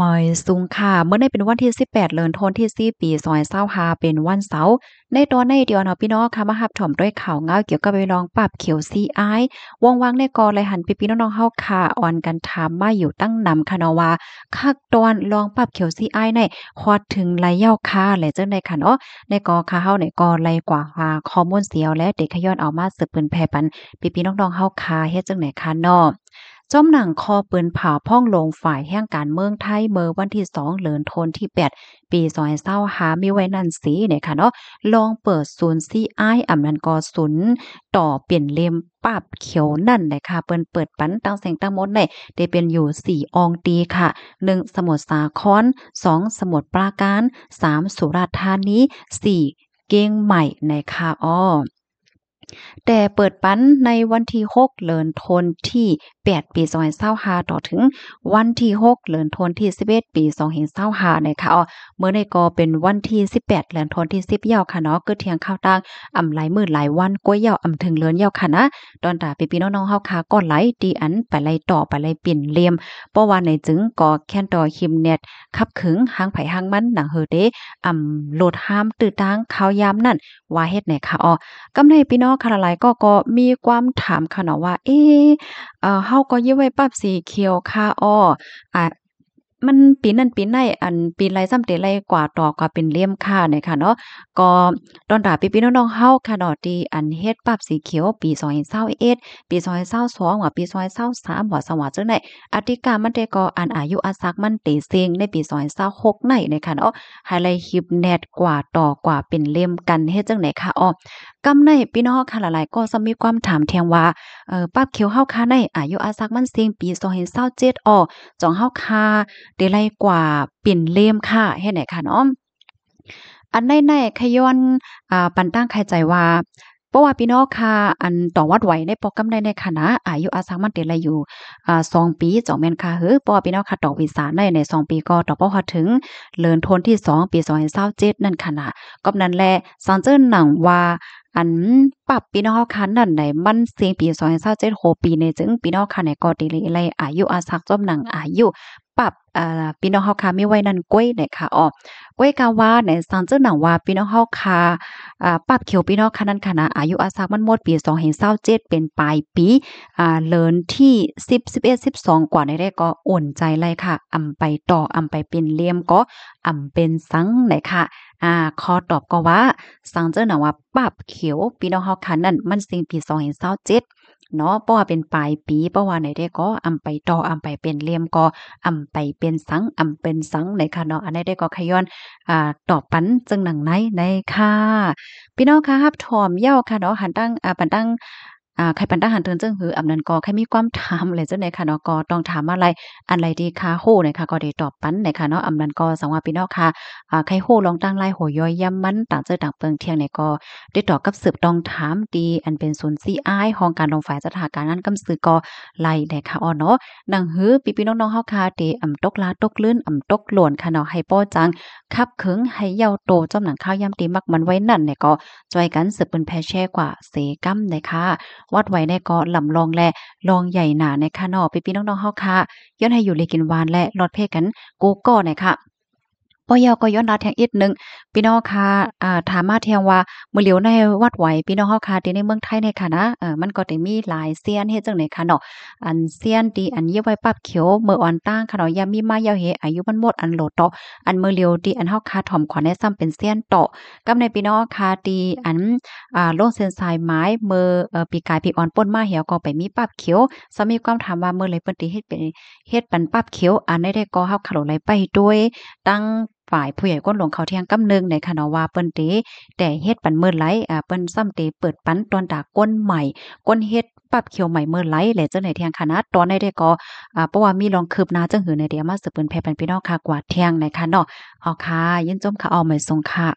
ໝາຍສູງຄ່ະ ມື້ນີ້ເປັນວັນທີສິບແປດ ເດືອນທັນວາ ປີສອງພັນຊາວຫ້າ ເປັນວັນເສົາ. ໃນຕອນນີ້ ດຽວເຮົາພີ່ນ້ອງຄ່ະ ມາຮັບຊົມດ້ວຍຂ່າວງານກ່ຽວກັບເລື່ອງປັບຂຽວຊີອາຍ. ວ່າງໆນີ້ກໍໄດ້ຫັນພີ່ໆນ້ອງໆເຮົາຄ່ະ ອອນກັນຖາມມາຢູ່ຕັ້ງນຳຄ່ະເນາະວ່າ ຂັ້ນຕອນລອງປັບຂຽວຊີອາຍນີ້ ຮອດເຖິງໃດແລ້ວຄ່ະ ແລະ ຈັ່ງໃດຄ່ະເນາະ. ນີ້ກໍຂ້າເຮົານີ້ກໍໄດ້ກວາດຫາຂໍ້ມູນເສຍແລ້ວ ເດກຂະຍ້ອນເອົາມາສືບເຜີຍແຜ່ປັນພີ່ໆນ້ອງໆເຮົາຄ່ະ ເຮັດຈັ່ງໃດຄ່ະເນາະ. ຈົ່ມໜັງຂໍ້ປືນຜາພ້ອງລົງ ຝ່າຍແຫ່ງການເມືອງໄທ ເມື່ອວັນທີສອງ ເດືອນທັນວາ ປີສອງພັນຊາວຫ້າ ມີໄວ້ນັ້ນຊີ້ນີ້ຄ່ະເນາະ ລອງເປີດສູນຊີອາຍ ອຳນັ້ນກໍສູນຕໍ່ປ່ຽນເຫຼັ້ມປັບຂຽວນັ້ນແຫຼະຄ່ະ. ເພິ່ນເປີດປັນທັງເຊິ່ງທັງໝົດນີ້ ໄດ້ເປັນຢູ່ສີ່ອ່ອງຕີຄ່ະ ໜຶ່ງ ສະໝຸດສາຄອນ, ສອງ ສະໝຸດປາການ, ສາມ ສຸລາດທານີ, ສີ່ ກຽງໃໝ່ ນະຄະ. ແຕ່ເປີດປັນໃນວັນທີຫົກ ເດືອນທັນວາ ປີສອງພັນຊາວຫ້າ ຕໍ່ເຖິງວັນທີຫົກ ເດືອນທັນວາ ປີສອງພັນຊາວຫ້າ ນະຄະ. ມື້ນີ້ກໍເປັນວັນທີສິບແປດ ເດືອນທັນວາ ແລ້ວຄ່ະເນາະ ເກີດທ່ຽງຄາວຕ່າງ ອຳຫຼາຍມື້ຫຼາຍວັນກວ່າແລ້ວ ອຳເຖິງເດືອນແລ້ວຄ່ະນະ. ຕອນຕາພີ່ໆນ້ອງໆເຮົາຄ່ະ ກໍໄດ້ທີ່ອັນໄປໄລ່ຕໍ່ ໄປໄລ່ປ່ຽນເຫຼັ້ມ ເພາະວ່າໃນຈຶ່ງກໍແຂ່ນຕໍ່ຮີບແນດ ຂັບເຄື່ອນຫາງໃຜຫາງມັນ ໜັງເຮີເຕ ອຳ ໂລດຫ້າມຕື້ຕາງຄາວຍາມນັ້ນ ວ່າເຮັດແນວຄ່ະອໍ. ກຳໃນພີ່ນ້ອງຄ່ະ ຫຼາຍໆກໍ ກໍມີຄວາມຖາມຄ່ະເນາະວ່າ ເອ ເຮົາກໍຍິບໄວ້ປັບສີຂຽວຄ່ະອໍ ອາ ມັນປີນັ້ນປີໃນ ອັນ ປີໃດຊ້ຳເຕໄລ່ກວາດຕໍ່ກວາດເປັນເຫຼັ້ມຄ່ະ ນະຄະເນາະ. ກໍຕອນຕາພີ່ໆນ້ອງໆເຮົາຄ່ະເນາະ ທີ່ອັນເຮັດປັບສີຂຽວປີສອງພັນຊາວເອັດ ປີສອງພັນຊາວສອງ ວ່າປີສອງພັນຊາວສາມ ວ່າສະຫວ່າງຈັ່ງໃດ ອາທິການມັນແຕ່ກໍອັນອາຍຸອາສັກມັນເຕເສັງໃນປີສອງພັນຊາວຫົກໃນ ນະຄະເນາະ ໃຫ້ໄລ່ຮີບແນດກວາດຕໍ່ກວາດເປັນເຫຼັ້ມກັນ ເຮັດຈັ່ງໃດຄ່ະອໍ. ກຳໃນພີ່ນ້ອງເຮົາຄ່ະ ຫຼາຍໆກໍຈະມີຄວາມຖາມທ່ຽງວ່າ ເອີ ປັບຂຽວເຮົາຄ່ະໃນອາຍຸອາສັກມັນເສັງປີສອງພັນຊາວເຈັດອໍ ຈອງເຮົາຄ່ະເຕໄລ່ກວາດເປັນເຫຼັ້ມຄ່ະ ເຮັດໃດຄ່ະເນາະ. ອັນໃນໃນຂະຍ້ອນ ອາ ປັນຕັ້ງໄຂໃຈວ່າ ເພາະວ່າພີ່ນ້ອງຄ່ະ ອັນຕອງວັດໄຫວໃນໂປຣແກຣມໃດໃນຂະນະ ອາຍຸອາສັກມັນເຕໄລ່ຢູ່ ອາ ສອງປີ ຈອງແມ່ນຄ່ະເຮີ ເພາະວ່າພີ່ນ້ອງຄ່ະ ຕອງວີຊາໃນ ໃນສອງປີກໍຕອງບໍ່ຮອດເຖິງເດືອນທັນວາ ປີສອງພັນຊາວເຈັດນັ້ນຂະນະ. ກໍນັ້ນແຫຼະ ສັງເຈີໜັງວ່າ ອັນປັບພີ່ນ້ອງເຮົາຄ່ະນັ້ນໃດ ມັນເສັງປີສອງພັນຊາວເຈັດຫົກປີໃນ ຈຶ່ງພີ່ນ້ອງຄ່ະໃນກໍເຕໄລ່ອາຍຸອາສັກ ຈົ່ມໜັງອາຍຸ ປັບ ເອີ່ ພີ່ນ້ອງເຮົາຄ່ະມີໄວ້ນັ້ນກ້ວຍ ນະຄະອໍ. ກ້ວຍກະວ່າໃນ ສັງເຈີໜັງວ່າພີ່ນ້ອງເຮົາຄ່ະ ອາ ປັບຂຽວພີ່ນ້ອງຄ່ະນັ້ນຂະນະ ອາຍຸອາສັກມັນໝົດປີສອງພັນຊາວເຈັດ ເປັນປາຍປີ ອາ ເດືອນທີສິບ ສິບເອັດ ສິບສອງກວ່າໃນໄດ້ກໍອຸ່ນໃຈໄດ້ຄ່ະ ອຳໄປຕໍ່ ອຳໄປປ່ຽນເຫຼັ້ມກໍອຳເປັນສັງ ນະຄະ. ອາ ຂໍຕອບກໍວ່າ ສັງເຈີໜັງວ່າປັບຂຽວພີ່ນ້ອງເຮົາຄ່ະນັ້ນ ມັນເສັງປີສອງພັນຊາວເຈັດ ເນາະ ເພາະວ່າເປັນປາຍປີ ເພາະວ່າໃນໃດກໍອຳໄປຕໍ່ ອຳໄປເປັນເຫຼັ້ມກໍອຳໄປເປັນສັງ ອຳເປັນສັງ ນະຄະເນາະ. ອັນໃດກໍຂະຍ້ອນ ອາ ຕອບປັນເຊິ່ງໜັງໃນ ນະຄະ. ພີ່ນ້ອງຄ່ະ ຮັບຖອມເຍົາຄ່ະເນາະ ຫັນຕັ້ງ ອາ ປັນຕັ້ງ ອາ ໃຜປັນຕັ້ງຫັນເຖິງເຊິ່ງຫື ອຳນັ້ນກໍໃຜມີຄວາມຖາມແລະຈັ່ງໃດຄ່ະເນາະ ກໍຕ້ອງຖາມມາໄດ້ ອັນໃດທີ່ຂ້າຮູ້ ນະຄະ ກໍໄດ້ຕອບປັນ ນະຄະເນາະ. ອຳນັ້ນກໍສັງວ່າພີ່ນ້ອງຄ່ະ ອາ ໃຜຮູ້ລອງຕັ້ງລາຍຫົວຍ່ອຍຢ້ຳມັນ ຕ່າງເຈີຕ່າງເປິງທ່ຽງໃດກໍ ຕິດຕໍ່ກັບສືບຕ້ອງຖາມທີ່ອັນເປັນສູນຊີອາຍ ຫ້ອງການລົງຝ່າຍຈັດຫາການງານກຳຊື່ກໍໄດ້ ນະຄະອໍເນາະ. ໜັງຫືພີ່ໆນ້ອງໆເຮົາຄ່ະ ທີ່ອຳຕົກຫຼາຕົກລື່ນ ອຳຕົກຫຼວນຄ່ະເນາະ ໃຫ້ປ້ອຈັ່ງ ຂັບເຄື່ອນໃຫ້ເຍົາໂຕ ຈົ່ມໜັງຄາວຍາມທີ່ມັກມັນໄວ້ນັ້ນແຫຼະ ກໍຊ່ວຍກັນສືບເຜີຍແຜ່ແຊກວ່າເສກຳ ນະຄະ. ວັດໄຫວແດ່ກໍລຳລອງ ແລະ ລອງໃຫຍ່ໜາ ນະຄະເນາະ ພີ່ໆນ້ອງໆເຮົາຄ່ະ. ຍ້ອນໃຫ້ຢູ່ດີກິນຫວານ ແລະ ລອດເພກັນ ກູ່ກໍ ນະຄະ. ບໍ່ເຍົາກໍຍ້ອນລາດແທງອີກໜຶ່ງ ພີ່ນ້ອງຄ່ະ ອາ ຖາມມາແທງວ່າ ມື້ຫຼຽວໃນວັດໄຫວ ພີ່ນ້ອງເຮົາຄ່ະ ທີ່ໃນເມືອງໄທນີ້ຄ່ະນະ ເອີ ມັນກໍໄດ້ມີຫຼາຍຊຽນ ເຮັດຈັ່ງໃດຄ່ະເນາະ ອັນຊຽນທີ່ອັນເຢັບໄວ້ປັບຂຽວ ເມື່ອອອນຕາງຄ່ະເນາະ ຢ່າມີມາຍາວເຮ ອາຍຸມັນໝົດ ອັນໂຫຼຕໍ່ ອັນມື້ຫຼຽວທີ່ອັນເຮົາຄ່ະຖອມຂວັນໃນຊ້ຳເປັນຊຽນຕໍ່ ກັບໃນພີ່ນ້ອງຄ່ະ ທີ່ອັນ ອາ ລົງເສັ້ນສາຍໝາຍ ເມື່ອ ເອີ ປີກາຍປີອອນປົນມາ ເຮົາກໍໄປມີປັບຂຽວ ສາມີຄວາມຖາມວ່າ ເມື່ອໃດເພິ່ນຊິເຮັດເປັນ ເຮັດປັນປັບຂຽວ ອັນໃດກໍເຮົາຄາລົມໄດ້ໄປດ້ວຍ ຕັ້ງຝ່າຍຜູ້ໃຫຍ່ກົ້ນຫຼວງເຂົາທ່ຽງກຳໜຶ່ງ ໃນຂະນະວ່າເພິ່ນເຕ ແຕ່ເຮັດປັນເມື່ອໃດ ອາ ເພິ່ນຊ້ຳເຕເປີດປັນຕອນຕາກົ້ນໃໝ່ ກົ້ນເຮັດປັບຂຽວໃໝ່ເມື່ອໃດ ແລະ ຈັ່ງໃດທ່ຽງຄະນະ. ຕອນໃດກໍ ອາ ເພາະວ່າມີລອງຄືບໜ້າຈັ່ງຫື ໃນເດມາສືບເຜີຍແຜ່ປັນພີ່ນ້ອງຄ່ະກວ່າທ່ຽງ ໃນຂະເນາະ. ເອົາຄ່ະ ຍິນຊົມຄ່ະ ເອົາ ໝາຍສົງຄ່ະ.